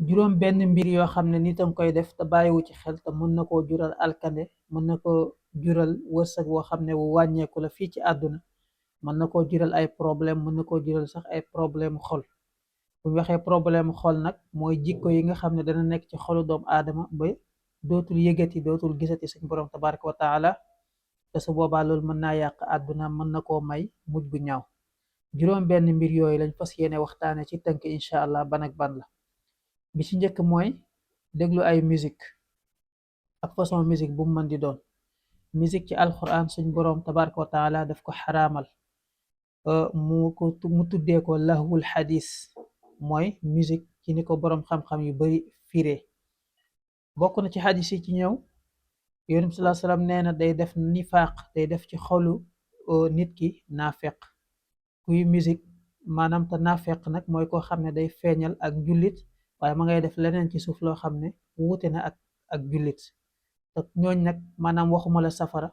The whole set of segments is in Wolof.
juróom benn mbir yoo xam ne nit a koy def te bàyyiwu ci xel te mën na koo jural alkande, mën na ko jural wërsëg woo xam ne wu wàññeeku la fii ci àdduna, mën na koo jural ay problème, mën na koo jural sax ay problème xol. bu ñu waxee problème xol nag mooy jikko yi nga xam ne dana nekk ci xolu doomu aadama ba dootul yëgati dootul gisati suñ borom tabaraka wa taala, te su boobaa loolu mën naa yàq àdduna, mën na koo may mujj gu ñaaw. juróom benn mbir yooyu lañ fas yéene waxtaane ci tënk incha allah ban ak ban la. bi ci njëkk mooy déglu ay musique ak façon musique bu mu mën di doon. musique ci alquran suñ boroom tabaraka wa taala daf ko xaraamal, mu tuddee ko lahwul xadis, mooy musique ci ni ko boroom xam-xam yu bari firee. bokk na ci xadis yi ci ñëw, yonent bi salaa salaam nee na day def nifaaq, day def ci xolu nit ki naafeq. kuy musique maanaam te naafeq nag mooy koo xam ne day feeñal ak jullit waaye ma ngay def leneen ci suuf loo xam ne wuute na ak jullit. te ñooñ nag maanaam waxuma la safara,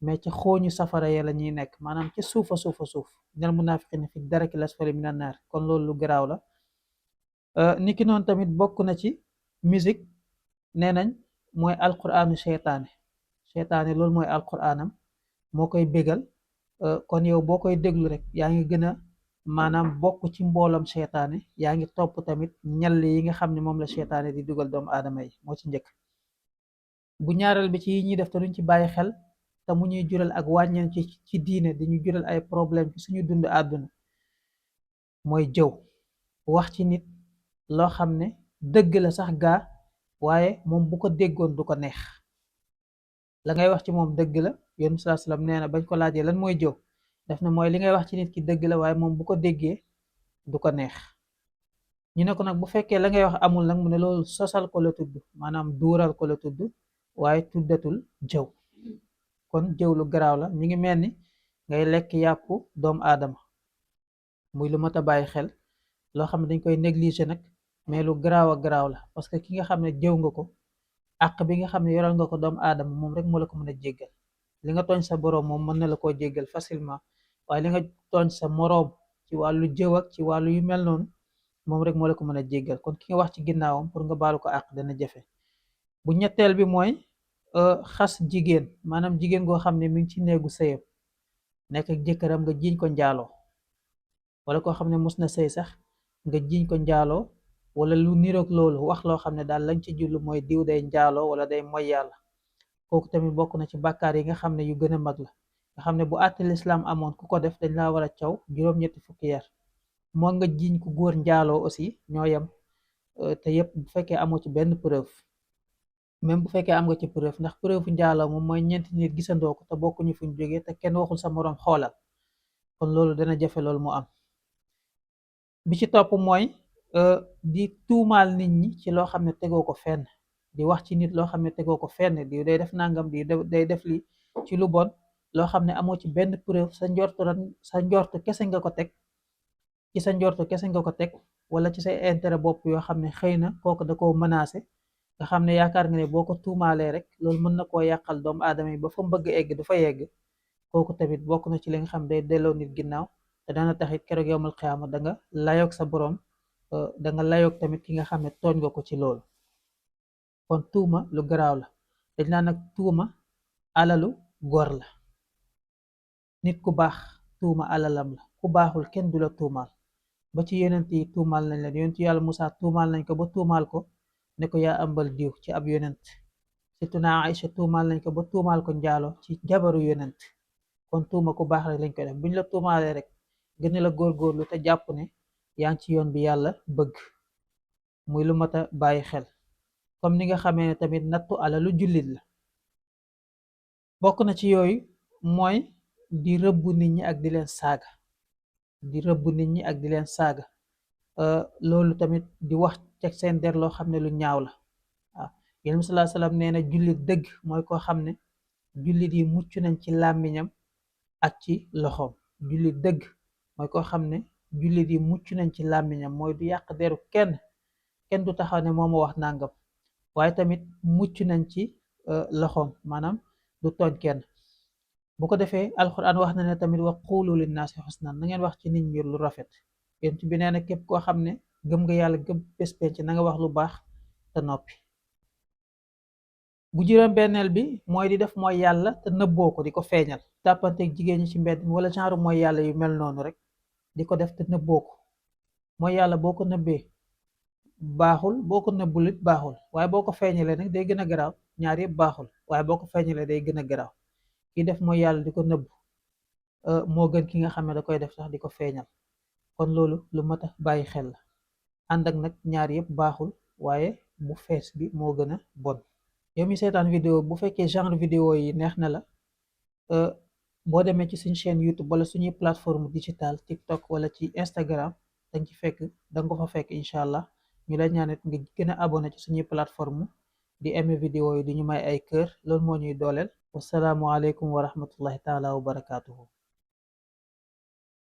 mais ca xooñu safara ya la ñuy nekk, maanaam ca suufa suufa suuf, minal munaafiqiina fi darakil asfali minan naar. kon loolu lu garaaw la. niki noonu tamit bokk na ci musique, nee nañ mooy alquraanu seytaane loolu mooy alquraanam, moo koy bégal. kon yow boo koy déglu rek yaa ngi gën a maanaam bokk ci mboolam seytaane, yaa ngi topp tamit ñall yi nga xam ne moom la seytaane di dugal doomu aadama yi. moo ci njëkk. bu ñaareel bi ci yi ñuy def te duñ ci bàyyi xel te mu ñuy jural ak wàññeen ci diine, di ñu jural ay problème ci suñu dund àdduna, mooy jëw. wax ci nit loo xam ne dëgg la sax gaa, waaye moom bu ko déggoon du ko neex. la ngay wax ci moom dëgg la, yonent bi sallallahu alayhi wasallam nee na bañ ko laajee lan mooy jëw, def na mooy li ngay wax ci nit ki dëgg la waaye moom bu ko déggee du ko neex. ñu ne ko nag bu fekkee la ngay wax amul nag, mu ne loolu sosal ko la tudd, maanaam duural ko la tudd, waaye tuddatul jëw. kon jëw lu garaaw la, mi ngi mel ni ngay lekk yàpp doomu aadama, muy lu mat a bàyyi xel, loo xam ne dañ koy négliger nag, mais lu garaaw a garaaw la. parce que ki nga xam ne jëw nga ko, àq bi nga xam ne yoral nga ko doomu aadama moom rek moo la ko mën a jéggal. li nga tooñ sa boroom moom mën na la koo jéggal facilement, waaye li nga tooñ sa moroom ci wàllu jëw ak ci wàllu yu mel noonu, moom rek moo la ko mën a jéggal. kon ki nga wax ci ginnaawam pour nga baalu ko àq dana jafe. bu ñetteel bi mooy xas jigéen, maanaam jigéen goo xam ne mi ngi ci néegu sëyam nekk ak jëkkëram nga jiiñ ko njaaloo, wala koo xam ne mus na sëy sax nga jiiñ ko njaaloo, wala lu niroog loolu, wax loo xam ne daal lañ ci jullu mooy diw day njaaloo wala day moy yàlla. kooku tamit bokk na ci bàkkaar yi nga xam ne yu gën a mag la, nga xam ne bu àtte lislaam amoon ku ko def dañ laa war a caw juróom-ñetti fukki yar. moo nga jiiñ ku góor njaaloo aussi ñoo yem, te yépp bu fekkee amoo ci benn preuve. même bu fekkee am nga ci preuve, ndax preuve njaaloo moom mooy ñeenti nit gisandoo ko te bokkuñu fuñ jógee te kenn waxul sa moroom xoolal, kon loolu dana jafe loolu mu am. bi ci topp mooy di tuumaal nit ñi ci loo xam ne tegoo ko fenn, di wax ci nit loo xam ne tegoo ko fenn, di day def nangam, di day def li ci lu bon, loo xam ne amoo ci benn preuve, sa njort kese nga ko teg, ci sa njort kese nga ko teg, wala ci say intérêt bopp yoo xam ne xëy na kooku da koo menacé, nga xam ne yaakaar nga ne boo ko tuumaalee rek loolu mën na koo yàqal doomu aadama yi ba fa mu bëgg egg du fa yegg. kooku tamit bokk na ci li nga xam day delloo nit ginnaaw, te dana taxit keroog yowmal xiyaama da nga layoog sa boroom, da nga layoog tamit ki nga xam ne tooñ nga ko ci loolu. kon tuuma lu garaaw la, dañ naan nag tuuma alalu gor la. nit ku baax tuuma alalam la, ku baaxul kenn du la tuumaal. ba ci yonent yi tuumaal nañ leen, yonentu yàlla Musaa tuumaal nañ ko ba tuumaal ko ne ko yaa ëmbal diw ci ab yonent. surtout na Aïcha tuumaal nañ ko ba tuumaal ko njaalo ci jabaru yonent. kon tuuma ku baax rek lañ koy def, buñ la tuumaalee rek gën la góorgóorlu te jàpp ne yaa ngi ci yoon bi yàlla bëgg, muy lu mat a bàyyi xel. comme ni nga xamee ne tamit nattu alalu jullit la. bokk na ci yooyu mooy di rëbb nit ñi ak di leen saaga, di rëbb nit ñi ak di leen saaga. loolu tamit di wax teg seen der loo xam ne lu ñaaw la. waaw yonent bi sallallahu alayhi wasallam nee na jullit dëgg mooy koo xam ne jullit yi mucc nañ ci làmmiñam ak ci loxoom. jullit dëgg mooy koo xam ne jullit yi mucc nañ ci làmmiñam, mooy du yàq deru kenn, kenn du taxaw ne moo ma wax nàngam, waaye tamit mucc nañ ci loxoom, maanaam du tooñ kenn. bu ko defee alxuraan wax na ne tamit wa quulu linnaasi xusnan, na ngeen wax ci nit ñi lu rafet. yonent bi nee na képp koo xam ne gëm nga yàlla gëm bés penc na nga wax lu baax te noppi. bu juróom benneel bi mooy di def mooy yàlla te nëbboo ko di ko feeñal tàppanteeg jigéen ñi ci mbedd mi wala genre mooy yàlla yu mel noonu rek di ko def te nëbboo ko. mooy yàlla boo ko nëbbee baaxul, boo ko nëbbul it baaxul, waaye boo ko feeñalee nag day gën a garaaw. ñaar yëpp baaxul, waaye boo ko feeñalee day gën a garaaw. ki def mooy yàlla di ko nëbb moo gën ki nga xam ne da koy def sax di ko feeñal. kon loolu lu mat a bàyyi xel la. ànd ak nag ñaar yëpp baaxul, waaye bu fees bi moo gën a bon. yow mi seetaan vidéo bu fekkee genre vidéo yi neex na la, boo demee ci suñ chaîne YouTube wala suñuy plateforme digitale TikTok wala ci Instagram danga ci fekk danga ko fa fekk incha allah. ñu lay ñaanit nga gën a abonné ci suñuy plateforme di aimer vidéo yi di ñu may ay kër, loolu moo ñuy dooleel. wasalaamu aleykum wa rahmatullahi taala wa barakaatuhu.